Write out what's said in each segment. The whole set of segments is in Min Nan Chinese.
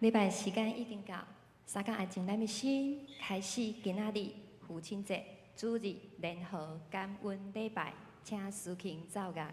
禮拜時間已經到，三工安靜咱的心，開始今仔日父親節主日聯合感恩禮拜，請司琴奏樂。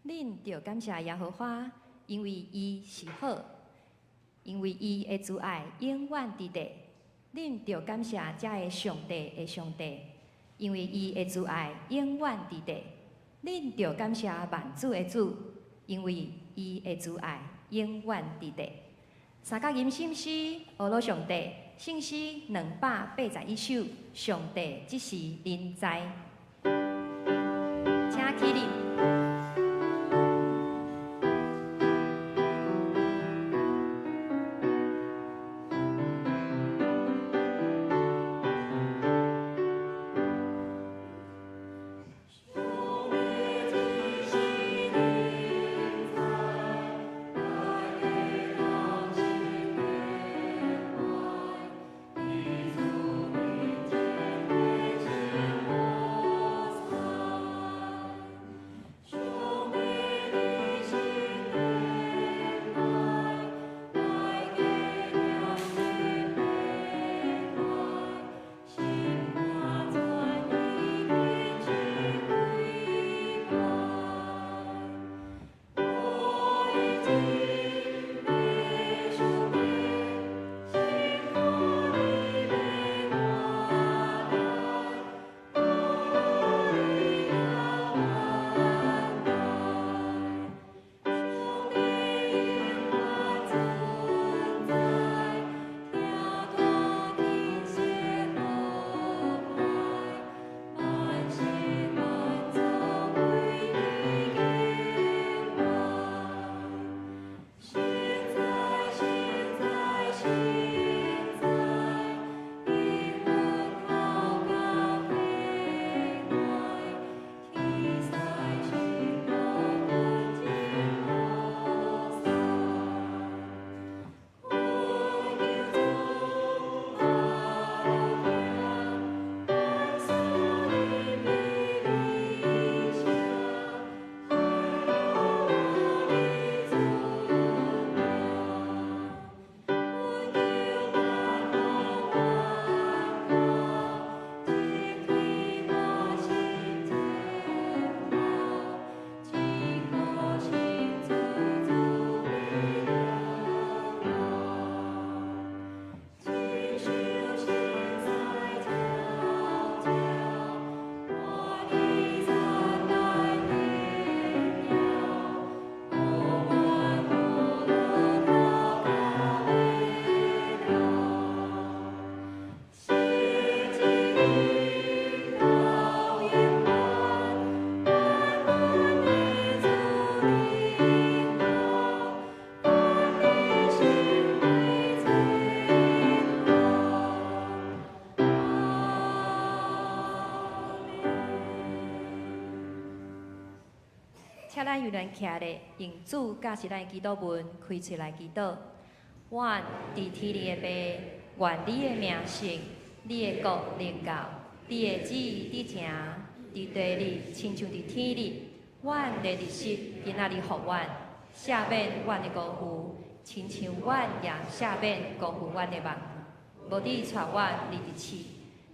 恁著感謝耶和華，因為伊是好，因為伊的慈愛永遠佇地。恁著感謝遮个上帝的上帝，因為伊的慈愛永遠佇地。恁著感謝萬主的主，因為伊的慈愛永遠佇地。三角吟心詩，呵咾上帝，聖詩281首，上帝這是臨在。請起立。請咱猶原徛咧，用主教示咱的祈禱文開喙來祈禱。阮佇天頂的父，願你的名聖，你的國臨到，你的旨意佇成，佇地裡親像佇天裡。阮的日食今仔日予阮，赦免阮的辜負，親像阮也赦免辜負阮的人。無得帶阮入佇試，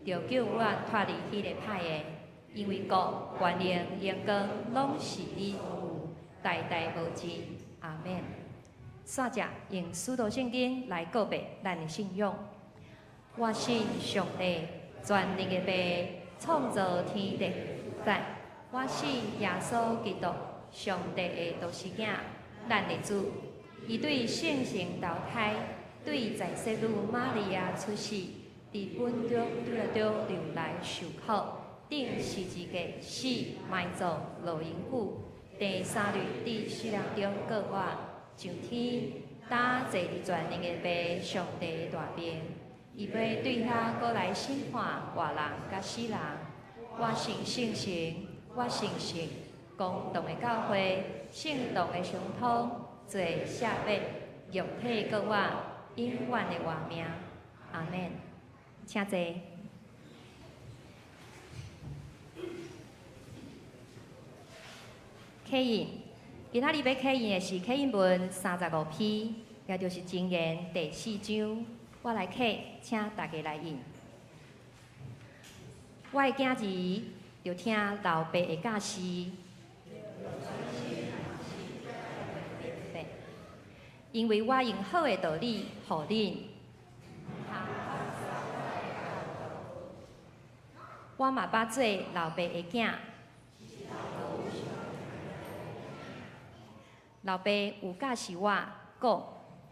著救阮脫離彼个歹的。因為國、權能、榮光，攏是你所有，代代無盡。阿們。煞者用使徒聖經來告白咱的信仰。我信上帝，全能的父，創造天地讚。我信耶穌基督，上帝的獨生囝，咱的主。伊對聖神投胎，對在洗女瑪利亞出世，佇本篤彼拉多流來受苦，釘十字架死埋葬落陰府，第三日佇死人中復活，上天，擔坐佇全能的父上帝的大爿。伊欲對遐閣來審判活人佮死人。我信聖神，我信聖公同的教會，聖徒的相通，罪赦免，肉體復活，永遠的活命。阿們。請坐。刻印，今仔日欲刻印的是刻印文35篇，也就是箴言第四章。我來刻，請大家來印。我的囝兒著聽老爸的教示，因為我用好的道理予恁。我嘛捌做老爸的囝，老爸有教示我講，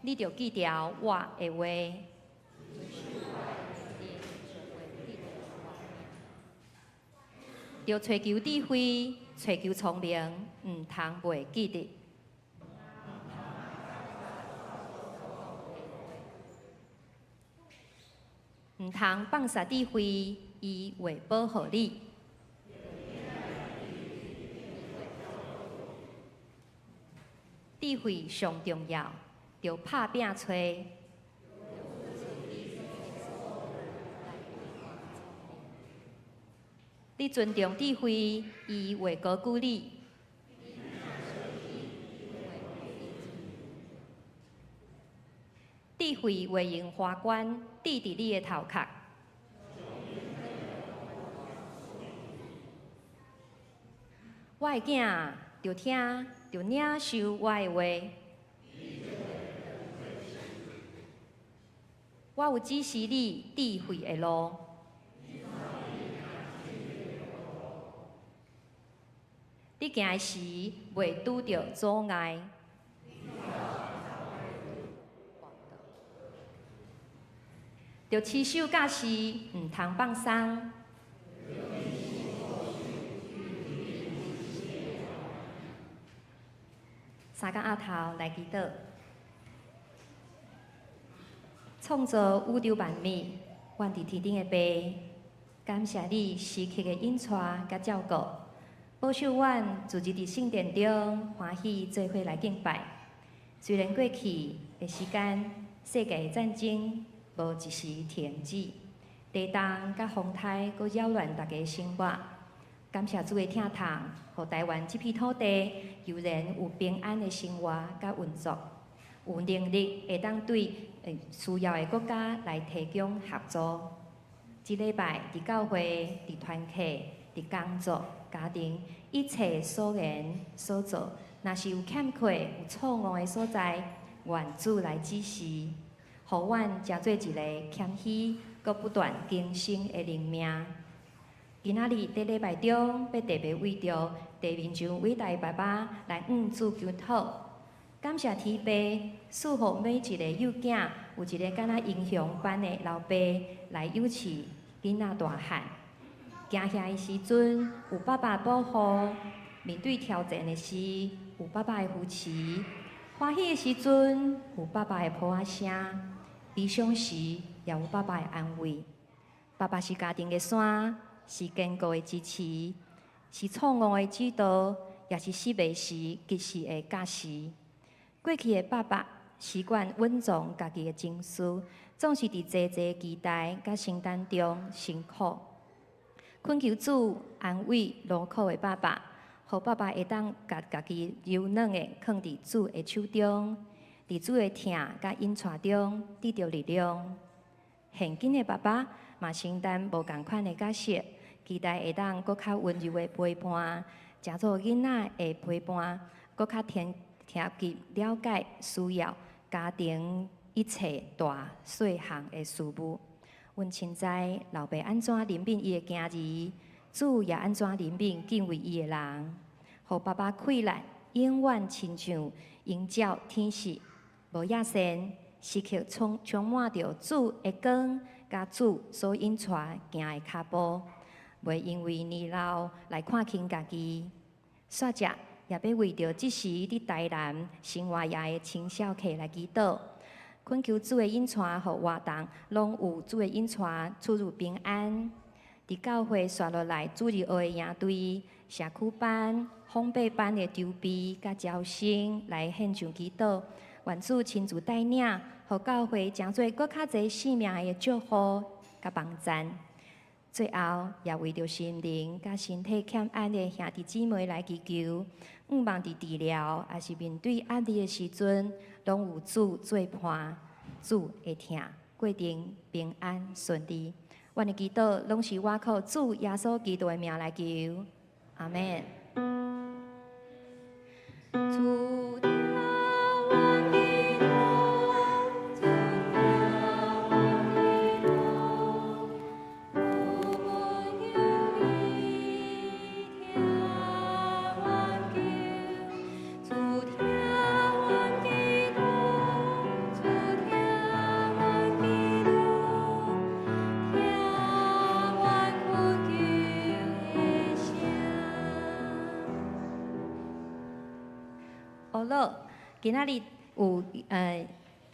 你著記牢我的話。著揣求智慧，揣求聰明，毋通袂記得。毋通放殺智慧，伊會保護你。智慧上重要，著拍拚揣。你尊重智慧，伊會高舉你。智慧會用花冠戴佇你的頭殼。我的囝，著聽，著領受我的話。我有指示你智慧的路。你行的時，袂拄著阻礙。著持守教示，毋通放鬆。三工暗頭來祈禱，創造宇宙萬物，阮佇天頂的父，感謝你時刻的引帶佮照顧，保守阮自由佇聖殿中歡喜做伙來敬拜。雖然過去的時間，世界的戰爭無一時停止，地動佮風颱閣擾亂大家生活。感謝主的疼痛，予台灣這片土地猶然有平安的生活佮運作，有能力會當對需要的國家來提供協助。這禮拜佇教會、佇團契、佇工作、家庭，一切所言所做，若是有欠缺、有錯誤的所在，願主來指示，予阮成做一个謙虛、閣不斷更新的靈命。今仔日佇禮拜中，欲特別為著地面上偉大的爸爸來向主求禱，感謝天父賜予每一個幼囝有一个敢若英雄般的老爸來幼飼囡仔大漢。驚嚇的時陣有爸爸保護，面對挑戰的時有爸爸的扶持，歡喜的時陣有爸爸的抱仔聲，悲傷時也有爸爸的安慰。爸爸是家庭的山，是堅固的支持，是錯誤的指導，也是死袂時，及時的教示。過去的爸爸習慣隱藏家己的情緒，總是佇濟濟期待佮承擔中辛苦。懇求主安慰勞苦的爸爸，予爸爸會當共家己柔軟的囥佇主的手中，佇主的疼佮引帶中得著力量。現今的爸爸嘛承擔無仝款的角色，期待會當閣較溫柔的陪伴，誠做囡仔的陪伴，閣較聽聽及了解需要家庭一切大細項的事務。阮深知老爸按怎憐憫伊的囝兒，主也按怎憐憫敬畏伊的人。予爸爸氣力永遠親像營照天使，無野心，時刻充充滿著主的光，佮主所引帶行的跤步，袂因為年老來看輕家己。煞者也欲為著這時佇台南生活也的青少客來祈禱，懇求主的引帶，予活動攏有主的引帶，出入平安。佇教會紲落來主日學的營隊、社區班、烘焙班的籌備佮招生來獻上祈禱，願主親自帶領，予教會成做閣較濟性命的祝福佮幫贊。最後，也為著心靈佮身體欠安的兄弟姊妹來祈求，向望佇治療抑是面對壓力的時陣，攏有主做伴，主會疼，過程平安順利。阮的祈禱攏是倚靠主耶穌基督的名來求，阿們。主聽阮祈禱，主聽阮祈禱，有問求你聽阮求，主聽阮祈禱，主聽阮祈禱，聽阮懇求的聲。學樂，今仔日有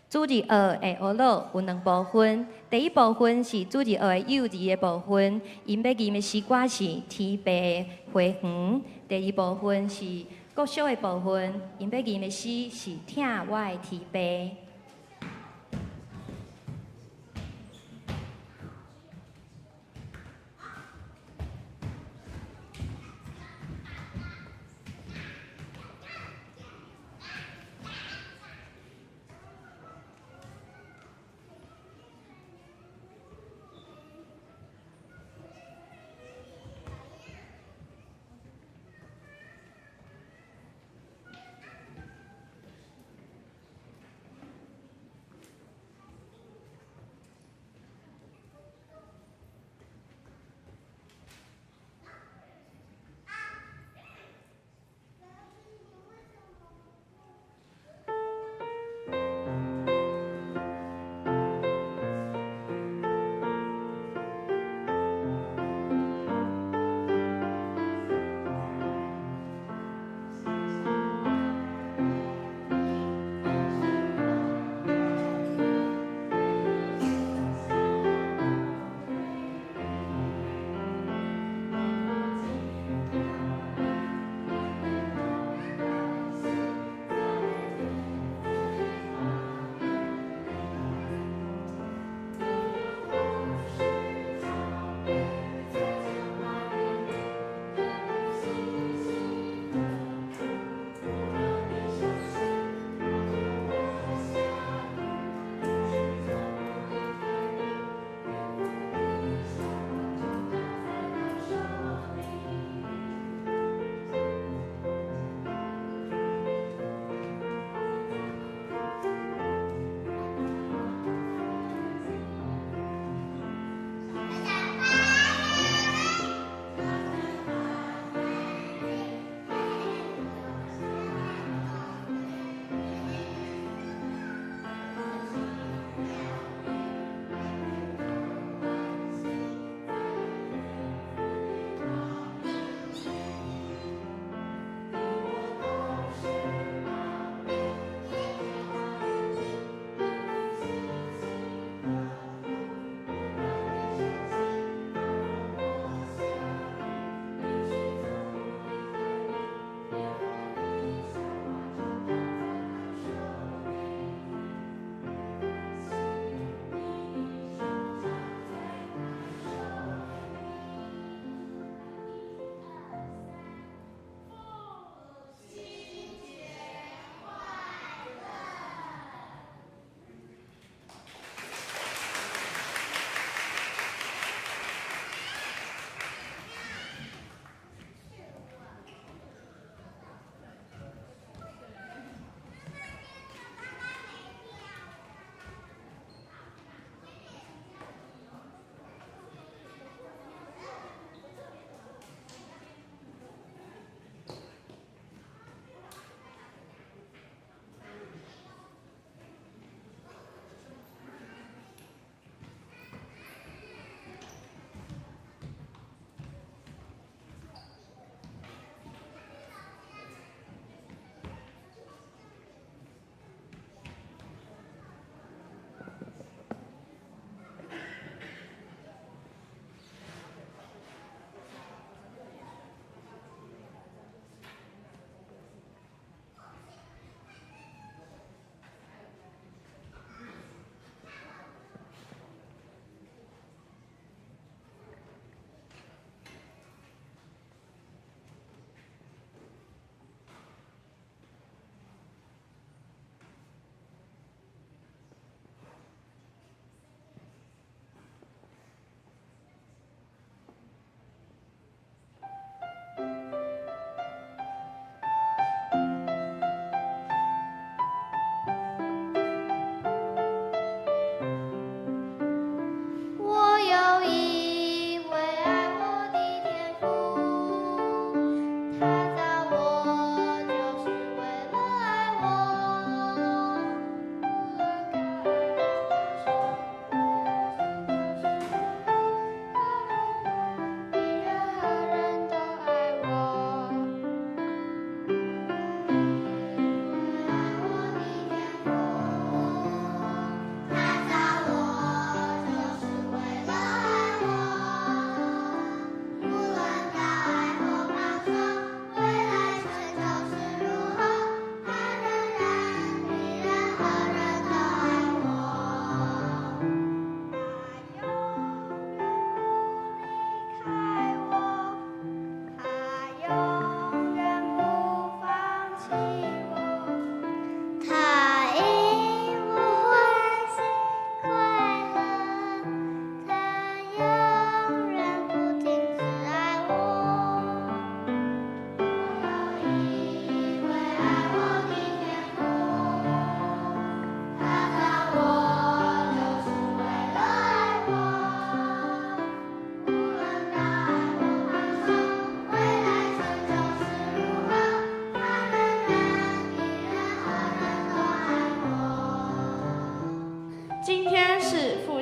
主日學的學樂有兩部分，第一部分是主日學的幼兒的部分，𪜶欲吟的詩歌是《天父的花園》；第二部分是國小的部分，𪜶欲吟的詩是《疼我的天父》。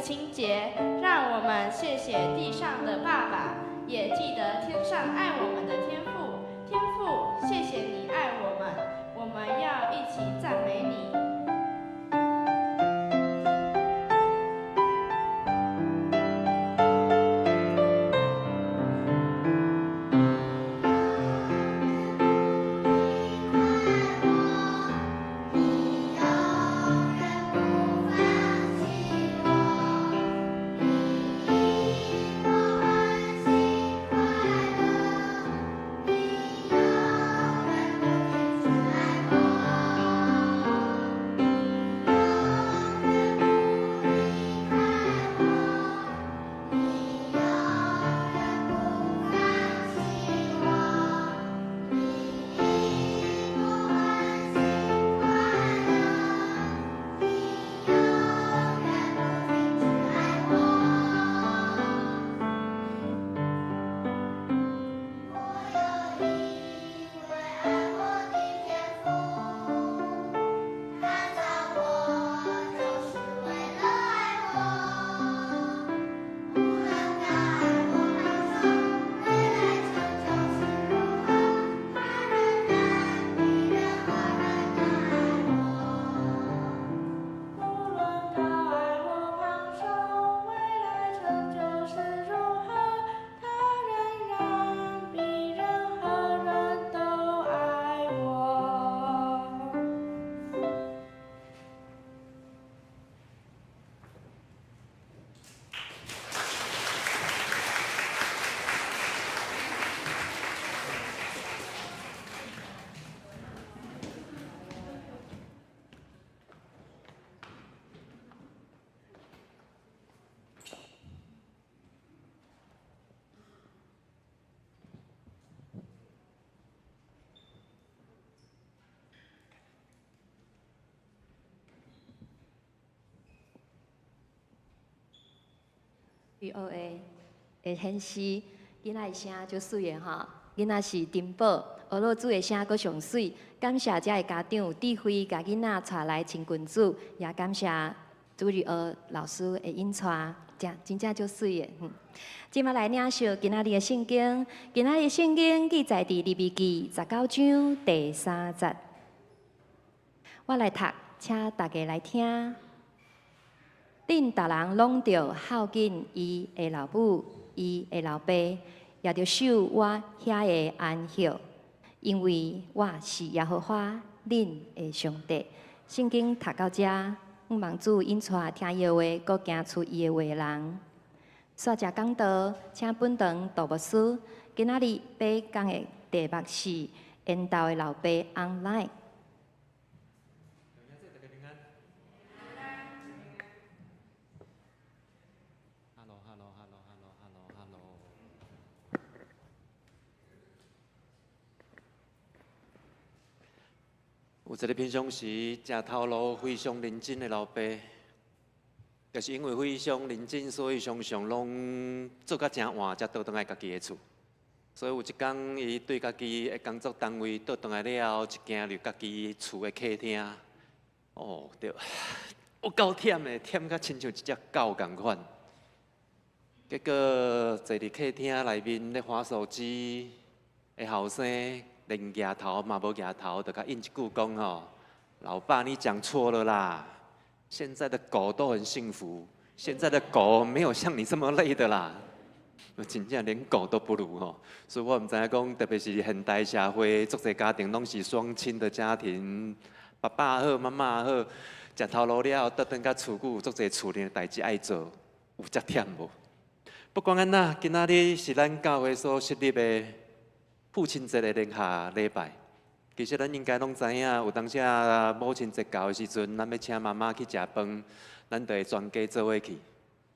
親節，讓我們謝謝地上的爸爸，也記得天上愛我們的天父。天父，謝謝你愛我們，我們要一起讚美你。學的會顯示囡仔的聲足媠的吼，囡仔是珍寶，學老主的聲閣上媠。感謝遮的家長有智慧，共囡仔帶來親近主，也感謝主日學老師的引帶，真真正足媠的。這馬來領受今仔日的聖經，今仔日聖經記載佇利未記19章第3節。我來讀，請大家來聽。恁逐人攏著孝敬伊的老母、伊的老爸，也著守我遐的安息，因為我是耶和華恁的上帝。聖經讀到遮，向望主引帶聽伊的話，閣行出伊的話的人。煞食講道，請本堂杜牧師。今仔日欲講的題目是緣投的老爸 online。有一个平常時食頭路非常認真的老爸，就是因為非常認真，所以常常攏做甲誠晚才倒轉來家己的厝。所以有一工，伊對家己的工作單位倒轉來了後，一行入家己厝的客廳，哦，對，有夠忝的，忝甲親像一隻狗仝款。結果坐佇客廳內面咧滑手機的後生，連額頭嘛無額頭，就共應一句講吼：老爸，你講錯了啦！現在的狗都很幸福，現在的狗沒有像你這麼累的啦。真正連狗都不如吼，所以我毋知影講，特別是現代社會，足濟家庭攏是雙親的家庭，爸爸好，媽媽好，食頭路了後，倒轉到厝，閣有足濟厝內的代誌愛做，有遮忝無？不管按怎，今仔日是咱教會所設立的父親節的連續禮拜。其實咱應該攏知影，有當時啊母親節到的時陣，咱欲請媽媽去食飯，咱就會全家做伙去。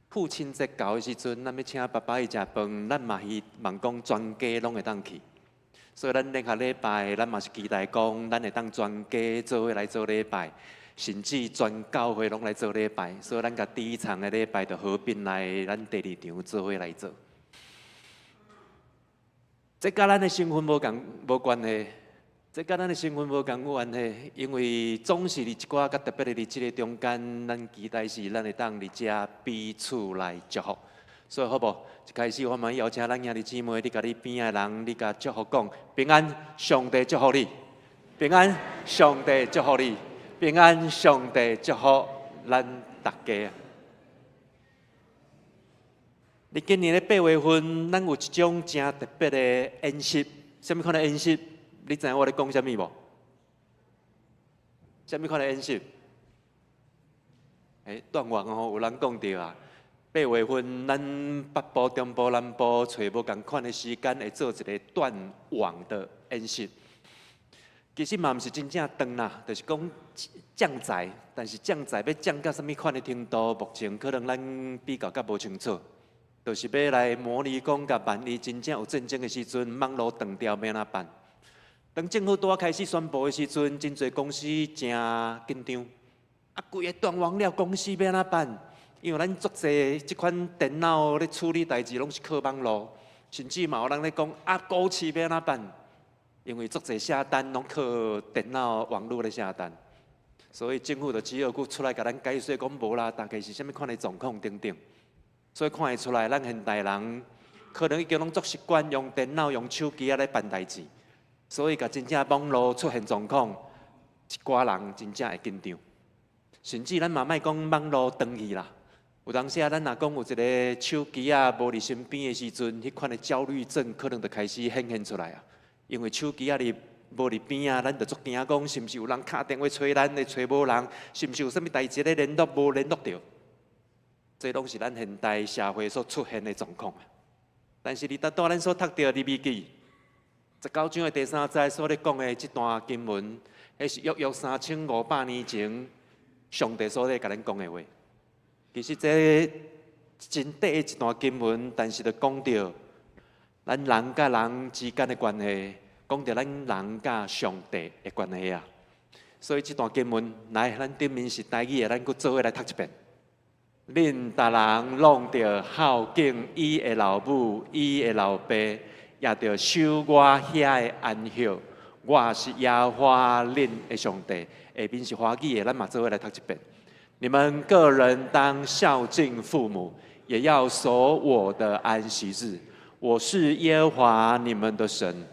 父親節到的時陣，咱欲請爸爸去食飯，咱嘛希望講全家攏會當去。所以咱連續禮拜，咱嘛是期待講，咱會當全家做伙來做禮拜，甚至全教會攏來做禮拜。所以咱共第一場的禮拜就合併來咱第二場做伙來做。這佮咱的身份無仝無關係，這佮咱的身份無仝有關係，因為總是佇一寡較特別的日子的中間，咱期待是咱會當佇遮彼此來祝福。所以好無？一開始我嘛邀請咱兄弟姊妹，你共你邊仔的人，你共祝福講平安，上帝祝福你。平安，上帝祝福你。平安，上帝祝福咱逐家。佇今年的8月份，咱有一種誠特別的演習，啥物款的演習？你知影我咧講啥物無？啥物款的演習？欸，斷網哦，有人講著啊。8月份，咱北部、中部、南部揣無仝款的時間，會做一個斷網的演習。其實嘛，毋是真正斷啦，就是講降載，但是降載欲降到啥物款的程度，目前可能咱比較較無清楚。就是欲來模擬講，共萬一真正有戰爭的時陣，網路斷掉欲按怎辦？當政府拄仔開始宣布的時陣，真濟公司誠緊張。啊，規个斷網了，公司欲按怎辦？因為咱足濟這款電腦咧處理代誌，攏是靠網路，甚至嘛有人咧講啊，股市欲按怎辦？因為足濟下單攏靠電腦網路咧下單，所以政府就只好閣出來共咱解說講無啦，大概是啥物款的狀況等等。所以看會出來，咱現代人可能已經攏足習慣用電腦、用手機仔咧辦代誌。所以，共真正網路出現狀況，一寡人真正會緊張，甚至咱嘛莫講網路斷去啦。有當時啊，咱若講有一个手機仔無佇身邊的時陣，彼款的焦慮症可能就開始顯現出來啊。因為手機仔佇無佇邊仔，咱就足驚講，是毋是有人敲電話揣咱，會揣無人？是毋是有啥物代誌咧聯絡無聯絡著？這攏是咱現代社會所出現的狀況啊。但是佇拄仔咱所讀著利未記19章的第三節所咧講的這段經文，彼是約約3500年前上帝所咧共咱講的話。其實這真短的一段經文，但是就講著咱人佮人之間的關係，講著咱人佮上帝的關係啊。所以這段經文，來，咱頂面是台語的，咱閣做伙來讀一遍。恁逐人攏著孝敬伊的老母、伊的老爸，也著守我遐的安息。我是耶和華恁的上帝。下面是華語的，咱嘛做伙來讀一遍。你們各人當孝敬父母，也要守我的安息日。我是耶和華你們的神。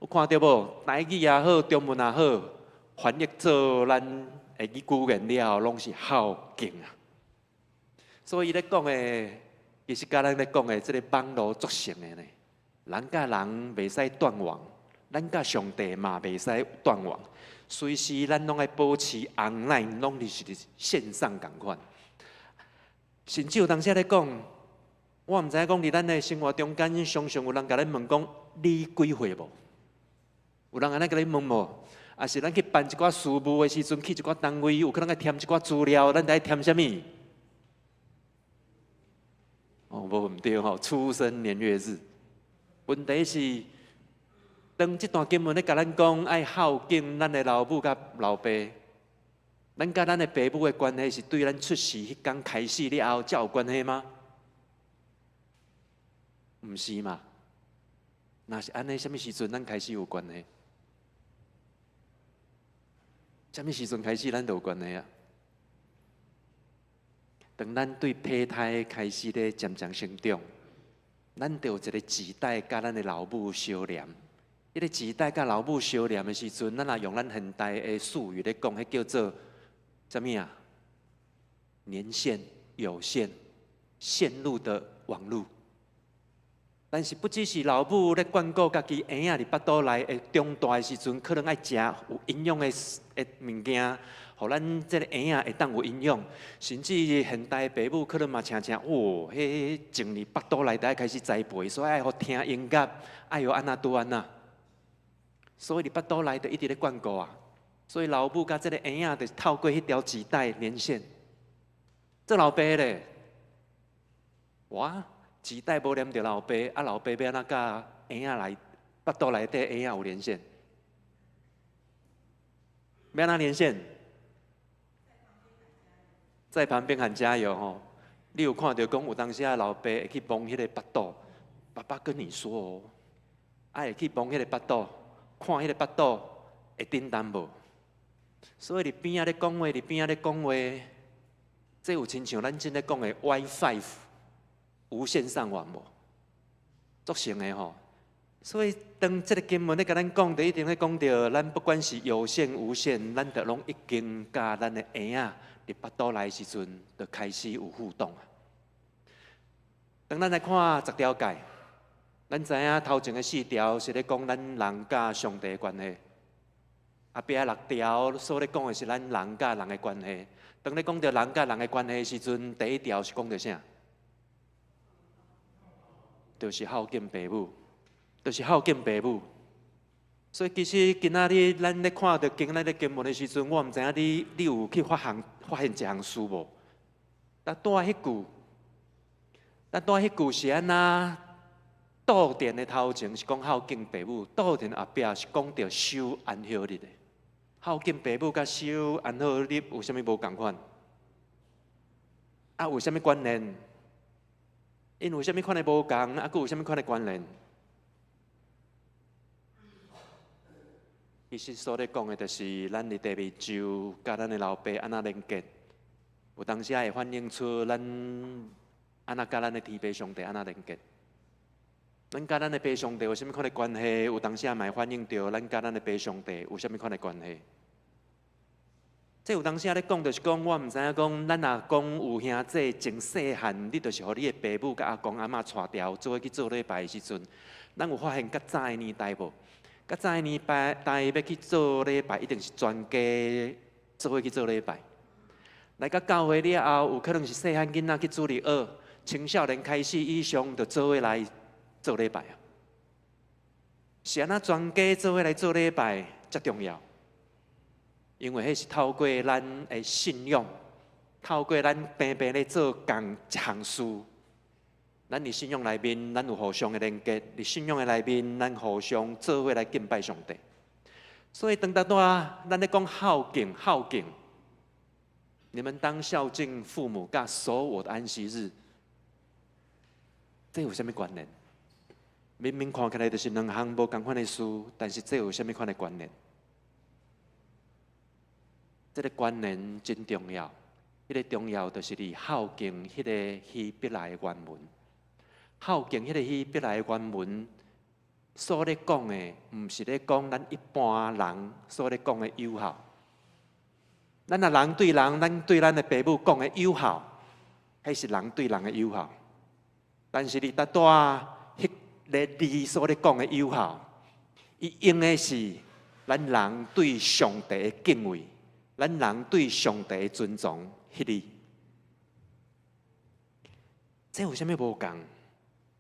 有看著無？台語也好，中文也好，翻譯做咱的語言了後，攏是孝敬啊。所以伊咧講的，其實佮咱咧講的，這个網路足像的呢。人佮人袂使斷網，咱佮上帝嘛袂使斷網。隨時咱攏愛保持 online，攏是佇線上仝款。甚至有當時咧講，我毋知影講佇咱的生活中間，常常有人共咱問講：你幾歲無？有人按呢共你問無？抑是咱去辦一寡事務的時陣，去一寡單位，有可能愛填一寡資料，咱著愛填啥物？哦，無毋對吼，出生年月日。問題是，當這段經文咧共咱講愛孝敬咱的老母佮老爸，咱佮咱的爸母的關係是對咱出世彼工開始了後才有關係嗎？毋是嘛？若是按呢，啥物時陣咱開始有關係？啥物時陣開始咱就有關係啊？當咱對胚胎開始咧漸漸成長，咱就有一个臍帶佮咱的老母相連。彼个臍帶佮老母相連的時陣，咱若用咱現代的術語咧講，彼叫做啥物啊？連線、有線、線路的網路。但是不只是老母咧照顧家己嬰仔佇腹肚內會長大的時陣，可能愛食有營養的物件，予咱這个嬰仔會當有營養。甚至現代爸母可能嘛聽聽，哦，彼種佇腹肚內底開始栽培，所以愛予聽音樂，愛予按怎拄按怎。所以佇腹肚內就一直咧照顧啊。所以老母佮這个嬰仔就透過彼條臍帶連線。做老爸咧，哇！臍帶無連著老爸，啊老爸欲按怎佮嬰仔來腹肚內底嬰仔有連線？欲按怎連線？在旁邊喊加油吼！你有看著講有當時啊，老爸會去摸彼个腹肚，爸爸跟你說哦，啊會去摸彼个腹肚，看彼个腹肚，會振動無？所以佇邊仔咧講話，佇邊仔咧講話，這有親像咱這咧講的 WiFi 無線上網無？足成的吼。所以當這个經文咧共咱講，就一定咧講著，咱不管是有線無線，咱就攏已經佮咱的嬰仔佇腹肚內時陣，就開始有互動啊。當咱來看十條誡，咱知影頭前的四條是咧講咱人佮上帝的關係，後壁六條所咧講的是咱人佮人的關係。當咧講著人佮人的關係的時陣，第一條是講著啥？就是孝敬爸母，就是孝敬爸母。所以其實今仔日咱咧看著今仔日經文的時陣，我毋知影你有去發現一項事無？但拄仔彼句，咱拄仔彼句是按怎？倒轉的頭前是講孝敬爸母，倒轉後壁是講著守安息日的。孝敬爸母佮守安息日有啥物無仝款？啊，有啥物關聯？𪜶有啥物款的無仝？啊，閣有啥物款的關聯？其實所咧講的，就是咱佇地面上佮咱的老爸按怎連結，有當時會反映出咱按怎佮咱的天父上帝按怎連結。咱佮咱的爸上帝有啥物款的關係？有當時嘛會反映著咱佮咱的爸上帝有啥物款的關係？這有當時咧講，就是講我毋知影講，咱若講有兄弟從細漢，你就是予你的爸母佮阿公阿嬤帶著，做伙去做禮拜的時陣，咱有發現較早的年代無？較早的年代欲去做禮拜，一定是全家做伙去做禮拜。來到教會了後，有可能是細漢囡仔去主日學，青少年開始以上就做伙來做禮拜啊。是按怎全家做伙來做禮拜才重要？因為彼是透過咱的信仰，透過咱平平咧做仝一項事，咱佇信仰內面，咱有互相的連結；佇信仰的內面，咱互相做伙來敬拜上帝。所以當當拄仔，咱咧講孝敬，孝敬，你們當孝敬父母，佮守我的安息日，這有啥物關聯？明明看起來就是兩項無仝款的事，但是這有啥物款的關聯？這个關聯真重要，彼个重要就是佇孝敬彼个希伯來的原文，孝敬彼个希伯來的原文所咧講的，毋是咧講咱一般人所咧講的友好。咱若人對人，咱對咱的爸母講的友好，彼是人對人的友好。但是佇拄仔彼个字所咧講的友好，伊用的是咱人對上帝的敬畏。咱人對上帝的尊重，彼个，這有啥物無仝？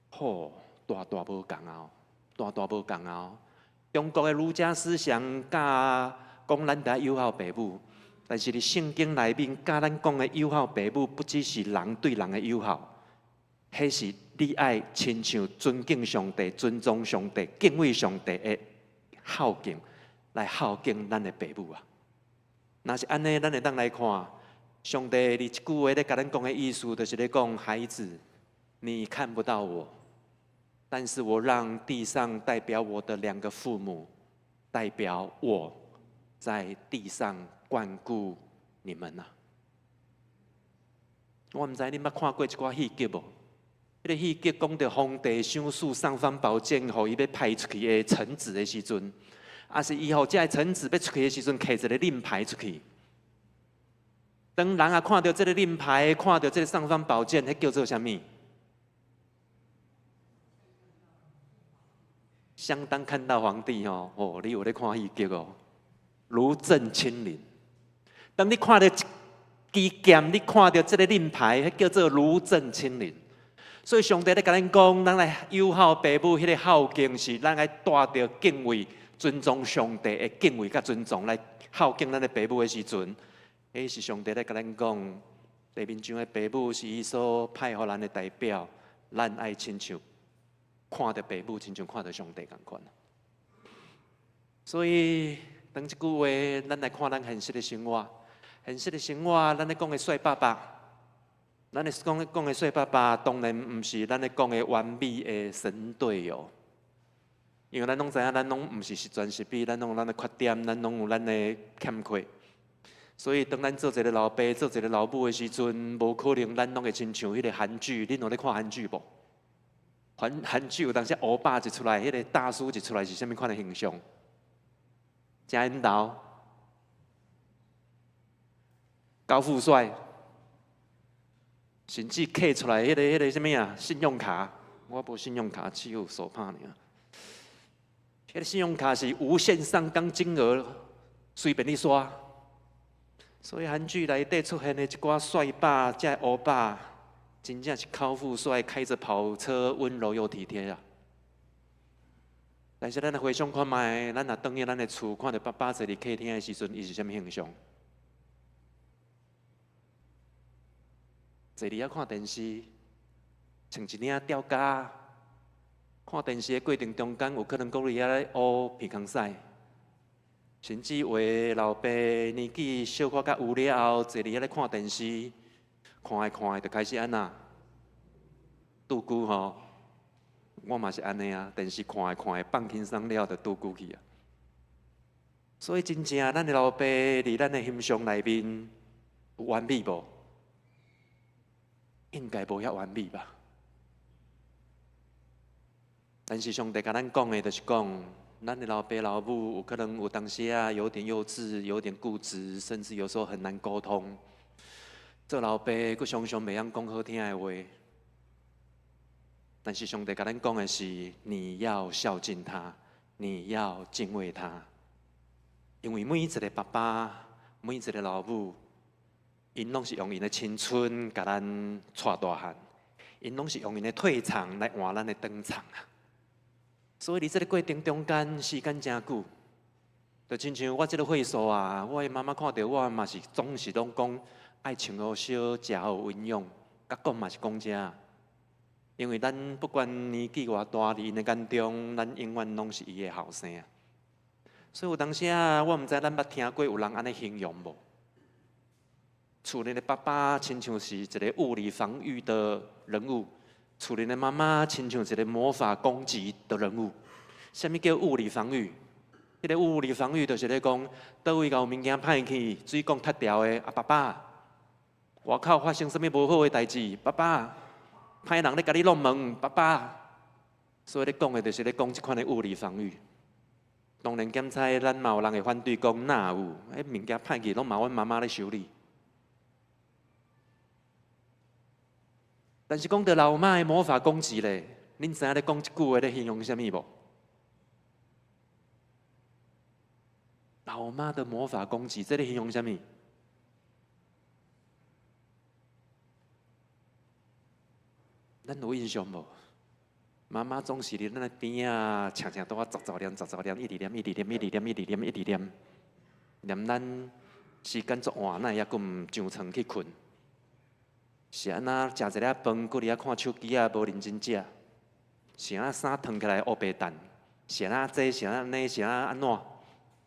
吼，大大無仝啊！大大無仝啊！中國的儒家思想教講咱著愛友好爸母，但是佇聖經內面教咱講的友好爸母，不只是人對人的友好，彼是你愛親像尊敬上帝、尊重上帝、敬畏上帝的孝敬，來孝敬咱的爸母啊！若是按呢，咱會當來看，上帝佇這句話咧共咱講的意思，就是咧講孩子，你看不到我，但是我讓地上代表我的兩個父母，代表我在地上關顧你們啊！我毋知你捌看過一寡戲劇無？彼个戲劇講著皇帝賞賜尚方寶劍，予伊欲派出去的臣子的時陣。啊是伊予這个臣子欲出去的時陣，摕一个令牌出去。當人啊看著這个令牌，看著這个尚方寶劍，彼叫做啥物？相當看到皇帝吼，哦，你有咧看戲劇哦，如朕親臨。當你看著一支劍，你看著這个令牌，彼叫做如朕親臨。所以上帝咧共咱講，咱來友好爸母，彼个孝敬是咱愛帶著敬畏。尊重上帝的敬畏佮尊重來孝敬咱的爸母的時陣，彼是上帝咧共咱講，地面上的爸母是伊所派予咱的代表，咱愛親像看著爸母，親像看著上帝仝款。所以，當這句話，咱來看咱現實的生活，現實的生活，咱咧講的帥爸爸，咱咧講講的帥爸爸，當然毋是咱咧講的完美的神隊友。因為咱攏知影，咱攏毋是十全十美，咱攏有咱的缺點，咱攏有咱的欠缺。所以當咱做一个老爸、做一个老母的時陣，無可能咱攏會親像彼个韓劇。恁有咧看韓劇無？韓劇有當時歐巴一出來，彼个大叔一出來是啥物款的形象？誠緣投，高富帥，甚至揢出來彼个啥物啊？信用卡，我無信用卡，只有手拍爾。彼个信用卡是無限上綱金額，隨便你刷。所以韓劇內底出現的一寡帥爸、這歐巴，真正是高富帥，開著跑車，溫柔又體貼啊！但是咱來回想看覓，咱若轉去咱的厝，看著爸爸坐佇客廳的時陣，伊是啥物形象？坐佇遐看電視，穿一領吊嘎，看電視的過程中間，有可能閣佇遐咧烏鼻空屎。甚至有的老爸年紀小可較有了後，坐佇遐咧看電視，看的看的就開始按怎？拄久吼，我嘛是按呢啊，電視看的看的放輕鬆了，就拄久去啊。所以真正咱的老爸佇咱的形象內面有完美無？應該無遐完美吧？但是上帝共咱講的，就是講。咱的老爸老母有可能有當時啊，有點幼稚，有點固執，甚至有時候很難溝通。做老爸，閣常常袂曉講好聽的話。但是上帝共咱講的是，你要孝敬他，你要敬畏他，因為每一个爸爸，每一个老母，𪜶攏是用𪜶的青春共咱帶大漢，𪜶攏是用𪜶的退場來換咱的登場啊。所以佇這个過程中間，時間誠久，就親像我這个歲數啊，我的媽媽看著我嘛是總是攏講愛穿好少，食好有營養，佮講嘛是講這。因為咱不管年紀偌大，佇𪜶的眼中，咱永遠攏是伊的後生啊。所以有當時啊，我毋知咱捌聽過有人按呢形容無？厝內的爸爸親像是一个物理防禦的人物。厝內的媽媽親像一个魔法攻擊的人物。啥物叫物理防禦？彼个物理防禦就是咧講，佗位有物件歹去，水管塌掉的，啊爸爸，外口發生啥物無好的代誌，爸爸，歹人咧共你弄門，爸爸。所以咧講的就是咧講這款的物理防禦。當然檢查咱嘛有人會反對講，哪有？彼物件歹去，攏嘛阮媽媽咧修理。但是講到老媽的魔法攻擊咧，恁知影咧講這句話咧形容啥物無？老媽的魔法攻擊，這咧形容啥物？咱有印象無？媽媽總是佇咱的邊仔，常常拄仔雜雜念、雜雜念，一直念、一直念、一直念、一直念、一直念，念咱時間足晚，咱會猶閣毋上床去睏。是按怎食一粒飯，閣佇遐看手機啊，無認真食。是按怎衫脫起來烏白澹？是按怎這？是按怎那？是按怎怎？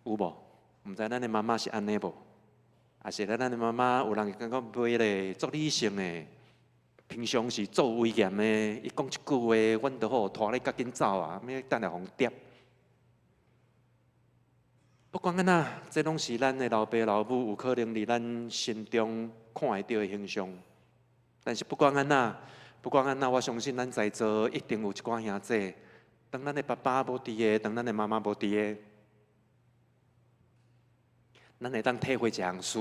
有無？毋知咱的媽媽是按呢無？抑是咱的媽媽有人會感覺袂咧，足理性的，平常時足威嚴的，伊講一句話，阮就好拖咧較緊走啊，欲等下予人挾。不管按怎，這攏是咱的老爸老母有可能佇咱心中看會著的形象。但是不管按怎，不管按怎，我相信咱在座一定有一寡兄弟，當咱的爸爸無佇的，當咱的媽媽無佇的，咱會當體會一項事。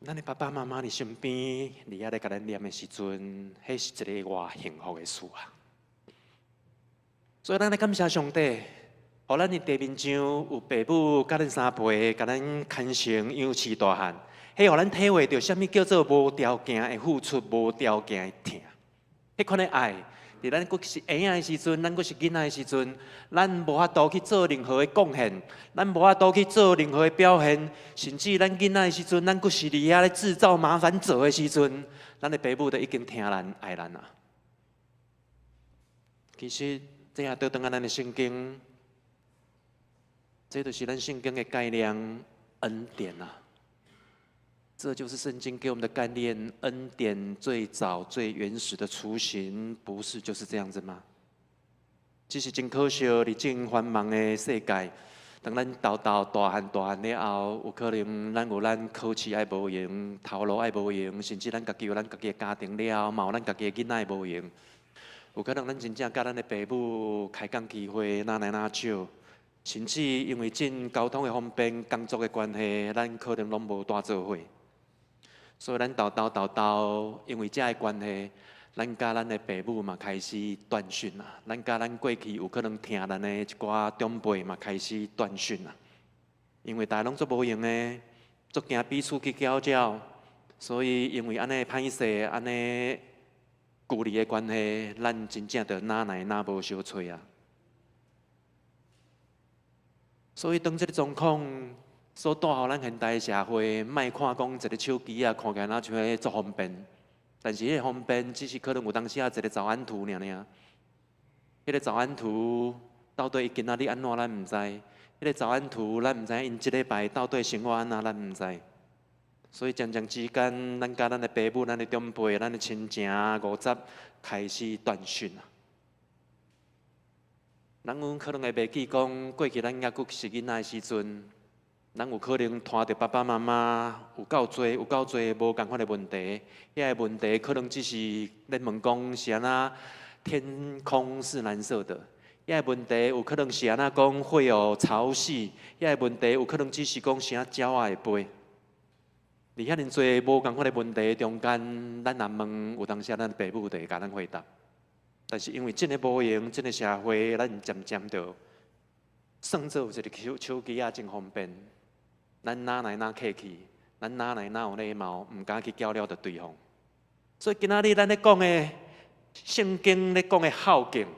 咱的爸爸媽媽佇身邊，佇遐咧共咱念的時陣，彼是一个偌幸福的事啊！所以咱來感謝上帝，予咱佇地面上有爸母佮咱相陪，共咱牽成養飼大漢。彼予咱體會著啥物叫做無條件的付出，無條件的疼。彼款的愛，佇咱閣是嬰仔的時陣，咱閣是囡仔的時陣，咱無法度去做任何的貢獻，咱無法度去做任何的表現，甚至咱囡仔的時陣，咱閣是佇遐咧製造麻煩做的時陣，咱的爸母都已經疼咱、愛咱啊。其實，這也倒轉來咱的聖經，這就是咱聖經的概念——恩典啊。這就是聖經給我們的概念，恩典最早最原始的雛形，不是就是這樣子嗎？只是真可惜，佇這繁忙的世界，當咱沓沓大漢大漢了後，有可能咱有咱考試愛無閒，頭路愛無閒，甚至咱家己有咱家己的家庭了，嘛有咱家己的囡仔無閒。有可能咱真正佮咱的爸母開講機會，若來若少，甚至因為這交通的方便、工作的關係，咱可能攏無蹛做伙。所以咱沓沓沓沓，因為這个關係，咱佮咱的爸母嘛開始斷訊啊，咱佮咱過去有可能疼咱的一寡長輩嘛開始斷訊啊。因為大家攏足無閒的，足驚彼此去攪擾，所以因為按呢歹勢、按呢距離的關係，咱真正就哪來哪無相揣啊。所以當這個狀況所帶予咱現代社會，莫看講一个手機啊，看起來若像彼足方便。但是彼个方便，只是可能有當時啊一个早安圖爾爾。彼个早安圖到底伊今仔日按怎，咱毋知。彼个早安圖，咱毋知𪜶這禮拜到底生活按怎，咱毋知。所以漸漸之間，咱佮咱的爸母、咱的長輩、咱的親情五十開始斷訊啊。咱有可能會袂記講，過去咱猶閣是囡仔的時陣，咱有可能拖著爸爸媽媽有夠濟、有夠濟無仝款的問題，遐个問題可能只是咧問講是按怎天空是藍色的，遐个問題有可能是按怎講會有潮汐，遐个問題有可能只是講是按怎鳥仔會飛。佇遐爾濟無仝款的問題中間，咱若問，有當時咱爸母就會共咱回答。但是因為這个無閒，這个社會，咱漸漸就算做有一个手機仔真方便。咱哪來哪客氣，咱哪來哪有禮貌，毋敢去攪擾著對方。所以今仔日咱咧講的聖經咧講的孝敬，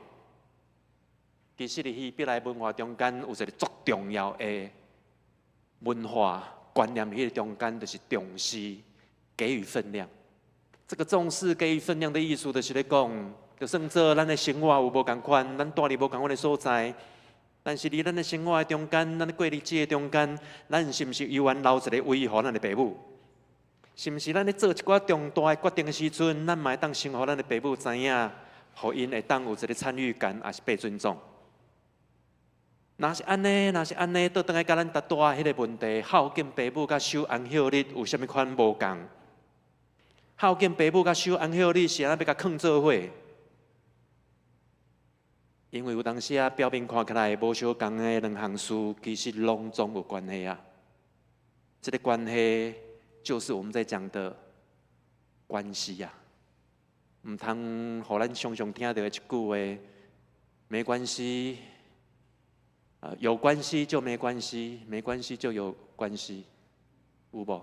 其實佇希伯來文化中間有一個足重要的文化觀念，彼个中間就是重視給予分量。這個重視給予分量的意思，就是咧講，就算做咱的生活有無仝款，咱蹛佇無仝款的所在。但是佇咱的生活的中間，咱過日子的中間，咱是毋是猶原留一个位予咱的爸母？是毋是咱咧做一寡重大的決定的時陣，咱嘛會當先予咱的爸母知影，予𪜶會當有一个參與感，抑是被尊重？若是按呢，若是按呢，倒轉來佮咱拄拄仔彼个問題，孝敬爸母佮守安息日有啥物款無仝？孝敬爸母佮守安息日是按怎欲共囥做伙？因為有當時啊，表面看起來無相仝的兩項事，其實攏總有關係啊。這個關係就是我們在講的關係啊。毋通予咱常常聽著的一句話，沒關係，有關係就沒關係，沒關係就有關係，有無？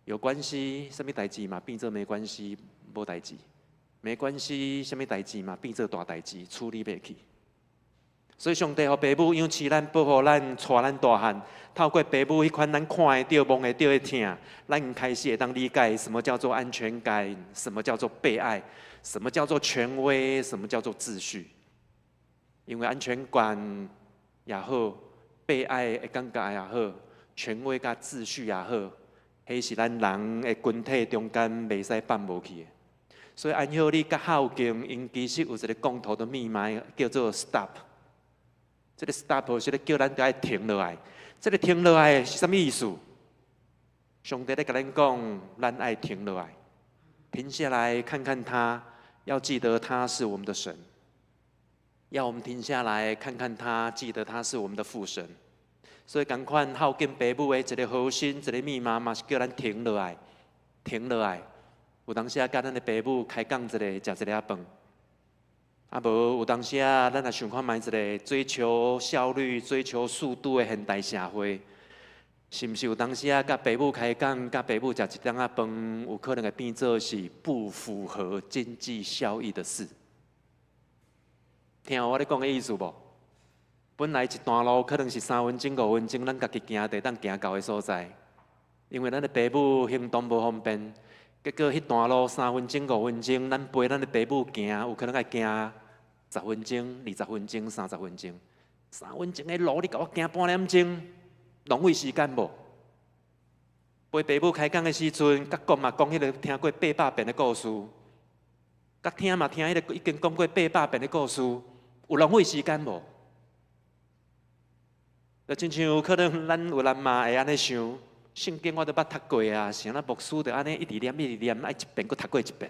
有關係，啥物代誌嘛變做沒關係，無代誌。沒關係，啥物代誌嘛變做大代誌，處理袂去。所以上帝予爸母養飼咱、保護咱、帶咱大漢，透過爸母彼款咱看會著、摸會著的疼，咱開始會當理解什麼叫做安全感，什麼叫做被愛，什麼叫做權威，什麼叫做秩序。因為安全感也好，被愛的感覺也好，權威佮秩序也好，彼是咱人的群體中間袂使放無去的。所以安息日佮孝敬，𪜶其實有一个共同的密碼，叫做 stop。這个 stop 是咧叫咱著愛停落來。這个停落來是啥物意思？上帝咧共咱講，咱愛停落來，停下來看看他，要記得他是我們的神。要我們停下來看看他，記得他是我們的父神。所以仝款孝敬爸母的一个核心，一个密碼嘛，是叫咱停落來，停落來。有當時啊，佮咱的爸母開講一下，食一下飯。啊無有當時啊，咱若想看覓一个追求效率、追求速度的現代社會，是毋是有當時啊，佮爸母開講，佮爸母食一頓仔飯，有可能會變做是不符合經濟效益的事？聽有我咧講的意思無？本來一段路可能是3分鐘、5分鐘，咱家己行就會當行到的所在，因為咱的爸母行動無方便。結果彼段路3分鐘、5分鐘，咱陪咱的爸母行，有可能愛行10分鐘、20分鐘、30分鐘。3分鐘的路，你共我行半點鐘，浪費時間無？陪爸母開講的時陣，佮講嘛講彼个聽過800遍的故事，佮聽嘛聽彼个已經講過800遍的故事，有浪費時間無？就親像可能咱有人嘛會按呢想，聖經我都捌讀過啊，是按怎牧師就按呢一直念一直念，愛一遍閣讀過一遍。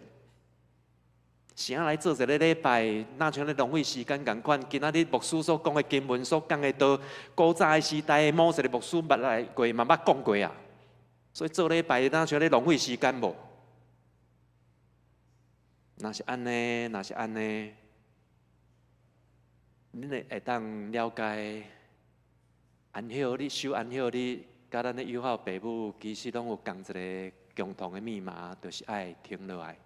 是按來做一个禮拜，若像咧浪費時間仝款。今仔日牧師所講的經文，所講的道，古早的時代，某一个牧師捌來過，嘛捌講過啊。所以做禮拜，若像咧浪費時間無？若是按呢，若是按呢，恁會當了解安息日守安息日，佮咱的友好爸母，其實攏有仝一个共同的密碼，就是愛停落來，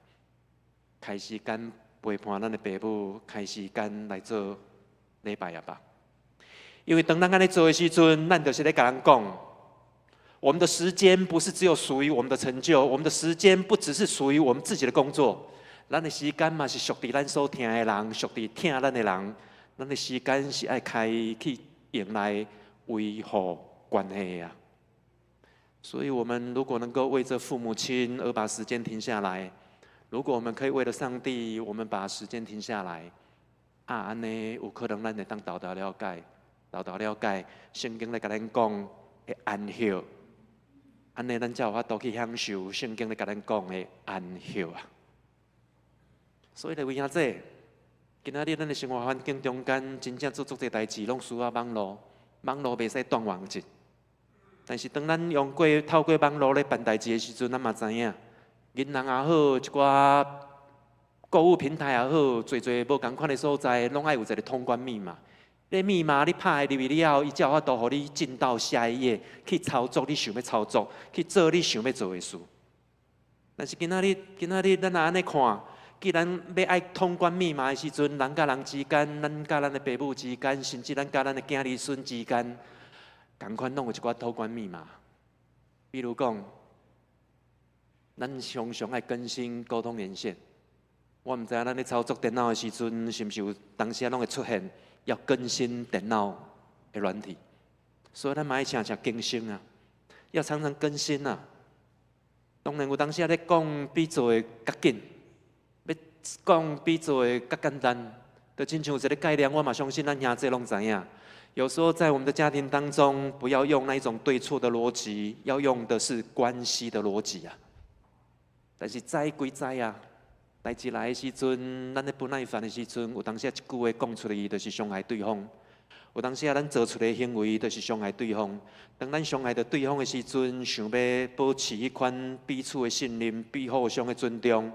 開時間陪伴咱的爸母，開時間來做禮拜啊吧。因為當咱按呢做的時陣，咱就是咧共人講，我們的時間不是只有屬於我們的成就，我們的時間不只是屬於我們自己的工作，咱的時間嘛是屬佇咱所疼的人，屬佇疼咱的人，咱的時間是愛開去用來維護關係啊。所以，我們如果能夠為這父母親而把時間停下來，如果我們可以為了上帝，我們把時間停下來，啊，按呢有可能咱會當沓沓了解，沓沓了解聖經咧共咱講的安息，按呢咱才有法度去享受聖經咧共咱講的安息啊。所以，各位兄弟，今仔日咱的生活環境中間，真正做足濟代誌，攏需要網路，網路袂使斷網一。但是當咱用過透過網路咧辦代誌的時陣，咱嘛知影，銀行也好，一寡購物平台也好，濟濟無仝款的所在，攏愛有一个通關密碼。這密碼你拍入去了後，伊才有法度予你進到下一頁去操作你想欲操作，去做你想欲做的事。但是今仔日，今仔日咱若按呢看，既然欲愛通關密碼的時陣，人佮人之間，咱佮咱的爸母之間，甚至咱佮咱的囝兒孫之間，仝款攏有一寡通關密碼。比如講，咱常常愛更新溝通連線。我毋知影咱咧操作電腦的時陣，是毋是有當時攏會出現要更新電腦的軟體，所以咱嘛愛常常更新啊，要常常更新啊。當然有當時仔咧講比做的較緊，欲講比做的較簡單，就親像有一个概念，我嘛相信咱兄弟攏知影。有時候在我們的家庭當中，不要用那一種對錯的邏輯，要用的是關係的邏輯啊。但是知歸知啊，代誌來的時陣，咱咧不耐煩的時陣，有當時一句話講出去，就是傷害對方；有當時咱做出來的行為，就是傷害對方。當咱傷害著對方的時陣，想欲保持彼款彼此的信任、彼互相的尊重，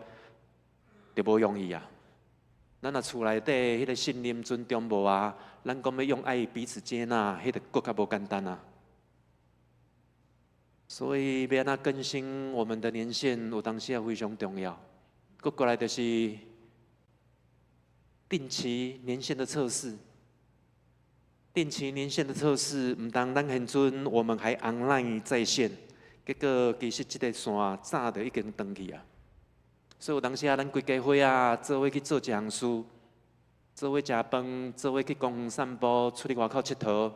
就無容易啊。咱若厝內底彼个信任、尊重無啊，咱講欲用愛彼此接納，彼个閣較無簡單啊。所以欲按怎更新我們的年限，有當時也非常重要。閣過來就是定期年限的測試，定期年限的測試，毋通咱現陣我們還 online 在線，結果其實這个線早就已經斷去啊。所以有當時啊，咱規家伙仔做伙去做一項事，做伙食飯，做伙去公園散步，出去外口𨑨迌，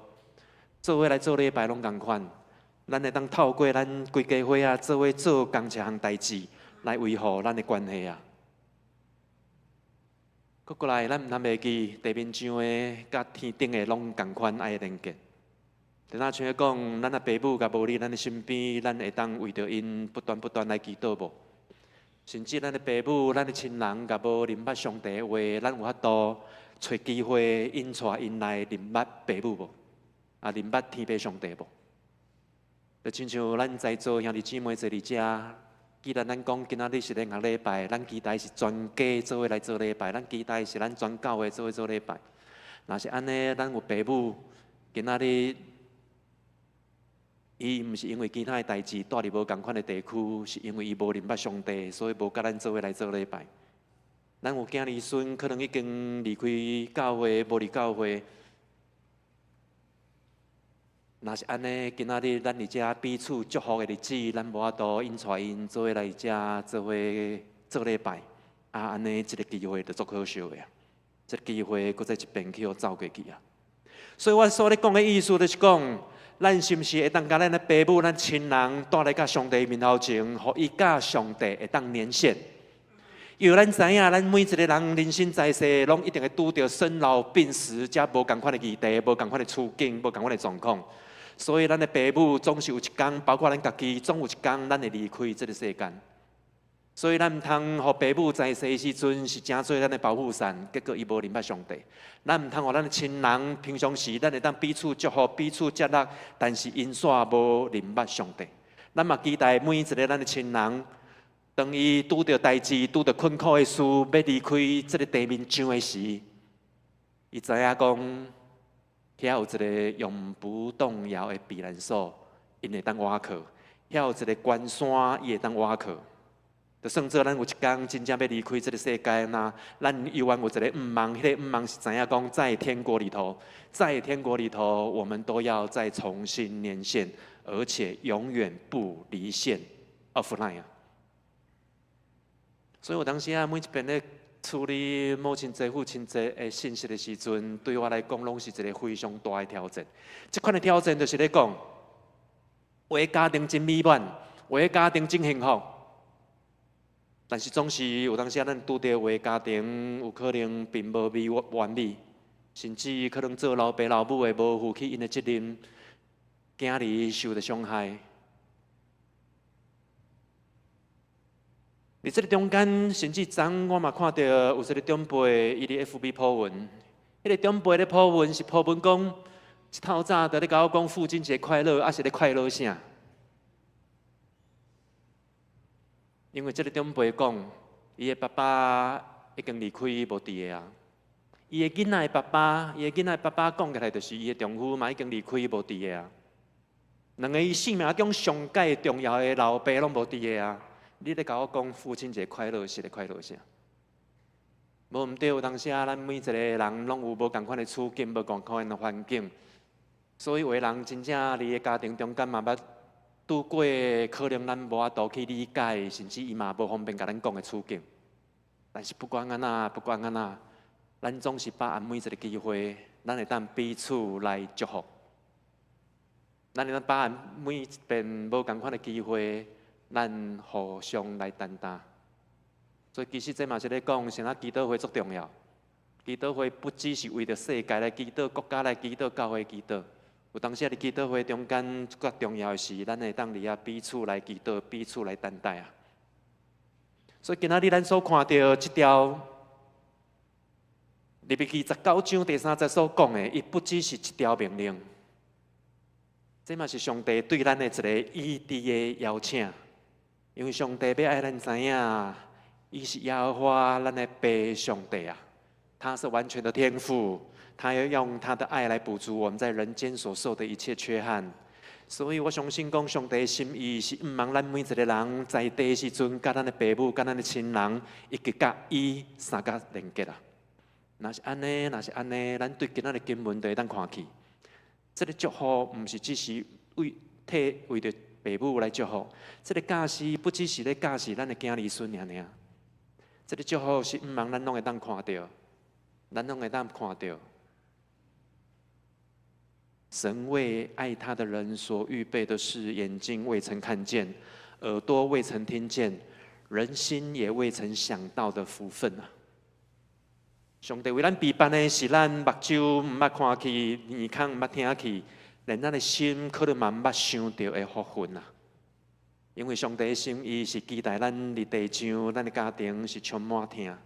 做伙來做禮拜攏仝款。咱會當透過咱規家伙仔做伙做仝一項代誌，來維護咱的關係啊。閣過來，咱毋通袂記地面上的佮天頂的攏仝款愛連結。就若像講，咱的爸母共無佇咱的身邊，咱會當為著𪜶不斷不斷來祈禱無？甚至咱的爸母、咱的親人，共無認捌上帝的話，咱有法度揣機會引帶𪜶來認捌爸母無？啊，認捌天父上帝無？就親像咱在座兄弟姊妹坐佇遮，既然咱講今仔日是聯合禮拜，咱期待是全家做伙來做禮拜，咱期待是咱全教會做伙做禮拜。若是按呢，咱有爸母今仔日，伊毋是因為其他的代誌蹛佇無仝款的地區，是因為伊無認捌上帝，所以無佮咱做伙來做禮拜。咱有囝兒孫可能已經離開教會，無佇教會。若是按呢，今仔日咱佇遮彼此祝福的日子，咱無法度引帶𪜶做伙來遮做伙做禮拜，啊，按呢，這个機會就足可惜的啊！這个機會閣再一遍去予走過去啊！所以我所咧講的意思，就是講，咱是毋是會當共咱的爸母、咱親人帶來到上帝面頭前，予伊佮上帝會當連線？因為咱知影，咱每一個人人生在世，攏一定會拄著生老病死，遮無仝款的議題，無仝款的處境，無仝款的狀況。所以，咱的爸母總是有一工，包括咱家己，總有一工，咱會離開這個世間。所以，咱毋通予爸母在世時陣是成做咱的保護傘，結果伊無認捌上帝。咱毋通予咱的親人平常時，咱會當彼此祝福、彼此接納，但是𪜶煞無認捌上帝。咱嘛期待每一個咱的親人，當伊拄著代誌、拄著困苦的事，欲離開這個地面上的時，伊知影講，遐有一個永不動搖的避難所，𪜶會當倚靠；遐有一個關山，伊會當倚靠。就算做咱有一工真正欲離開這個世界，若咱猶原有一個向望，彼個向望是知影講，在天國裡頭，在天國裡頭，我們都要再重新連線，而且永遠不離線，offline 啊！所以有當時啊，每一遍咧處理母親節、父親節的信息的時陣，對我來講，攏是一個非常大的挑戰。這款的挑戰就是咧講，有的家庭真美滿，有的家庭真幸福。但是總是有當時啊，咱拄著有的家庭有可能並無美完美，甚至可能做老爸老母的無負起𪜶的責任，囝兒受著傷害。佇這个中間，甚至昨昏我嘛看著有一個長輩，伊佇 FB po 文，彼個長輩咧 po 文是 po 文講，一透早就咧共我講父親節快樂，抑是咧快樂啥？因為這個長輩講，伊的爸爸已經離開無佇个啊。伊的囡仔的爸爸，伊的囡仔的爸爸講起來，就是伊的丈夫嘛已經離開無佇个啊。兩个伊生命中上蓋重要的老爸攏無佇个啊。你咧共我講父親節快樂是咧快樂啥？無毋對，有當時啊，咱每一個人攏有無仝款的處境，無仝款的環境，所以有的人真正佇个家庭中間嘛捌拄過可能咱無法度去理解，甚至伊嘛無方便共咱講的處境。但是不管按怎，不管按怎，咱總是把握每一個機會，咱會當彼此來祝福。咱會當把握每一遍無仝款的機會，咱互相來擔當。所以其實這嘛是咧講，啥物祈禱會足重要。祈禱會不只是為著世界來祈禱、國家來祈禱、教會祈禱。有當時佇祈禱會中間，較重要的是，咱會當佇遐彼此來祈禱、彼此來擔待啊。所以今仔日咱所看著這條利未記19章第3節所講的，伊不只是一條命令，這嘛是上帝對咱的一個醫治的邀請。因為上帝欲愛咱知影，伊是耶和華咱的爸上帝啊，他是完全的天父。他要用他的愛來補足我們在人間所受的一切缺憾，所以我相信講上帝的心意是向望咱每一個人在地的時陣，佮咱的爸母、佮咱的親人，以及佮伊相佮連結啊。若是按呢，若是按呢，咱對今仔日經文就會當看去，這个祝福毋是只是為替為著爸母來祝福，這个教示不只是咧教示咱的囝兒孫爾爾，這个祝福是向望咱攏會當看著，咱攏會當看著。神為愛他的人所預備的是，眼睛未曾看見，耳朵未曾聽見，人心也未曾想到的福分啊！上帝為咱備辦的是咱目睭毋捌看去，耳孔毋捌聽去，連咱的心可能嘛毋捌想著的福分啊！因為上帝的心意是期待咱佇地上，咱的家庭是充滿疼，